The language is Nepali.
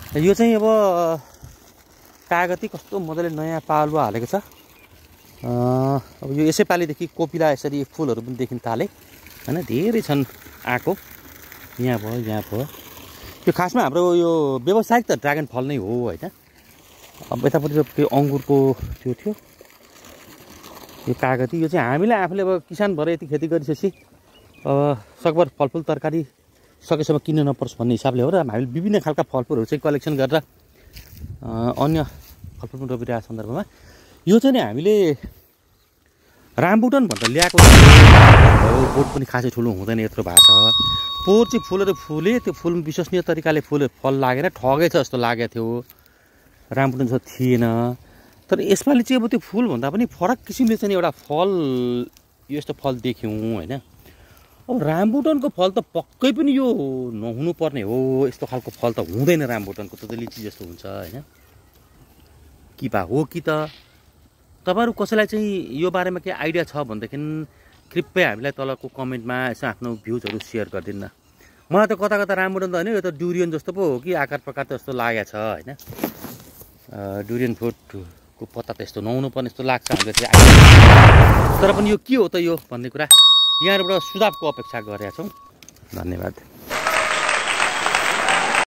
यो चाहिँ अब कागती कस्तो मजाले नयाँ पालुवा हालेको छ। अब यो यसै पालिदेखि कोपिला यसरी फुलहरू पनि देखिन थाले हैन, धेरै छन् आएको। यहाँ भयो यो खासमा हाम्रो यो व्यावसायिक त ड्रागन फल नै हो हैन। अब यतापट्टि त्यो अङ्गुरको त्यो थियो यो कागती, यो चाहिँ हामीले आफूले अब किसान भएर यति खेती गरिसकेपछि सकभर फलफुल तरकारी सकेसम्म किन्न नपर्छ भन्ने हिसाबले हो र हामीले विभिन्न खालका फलफुलहरू चाहिँ कलेक्सन गरेर अन्य फलफुल पनि रोपिरहेको सन्दर्भमा यो चाहिँ नि हामीले रामबुटन भनेर ल्याएको बोट पनि खासै ठुलो हुँदैन यत्रो भएको छ। पोहोर चाहिँ फुलहरू फुले, त्यो फुल विश्वसनीय तरिकाले फल लागेर ठगेछ जस्तो लागेको थियो, रामबुटन जस्तो थिएन। तर यसपालि चाहिँ अब त्यो फुलभन्दा पनि फरक किसिमले चाहिँ एउटा फल यस्तो फल देख्यौँ हैन। अब रामबुटनको फल त पक्कै पनि यो नहुनु पर्ने हो, यस्तो खालको फल त हुँदैन रामबुटनको, त लिची जस्तो हुन्छ हैन। कि बा हो कि त तपाईहरु कसैलाई चाहिँ यो बारेमा के आइडिया छ भनेदेखि कृपया हामीलाई तलको कमेन्टमा यसो आफ्नो भ्युजहरू सेयर गरिदिनु न। मलाई त कता कता रामबुटन त हैन, यो त ड्युरियन जस्तो पो हो कि आकार प्रकार त जस्तो लागेको छ हैन। ड्युरियन फ्रुटको पत्ता त यस्तो नहुनु पर्ने जस्तो लाग्छ हामीले चाहिँ। तर पनि यो के हो त यो भन्ने कुरा यहाँहरुबाट सुझावको अपेक्षा गरेका छौं। धन्यवाद।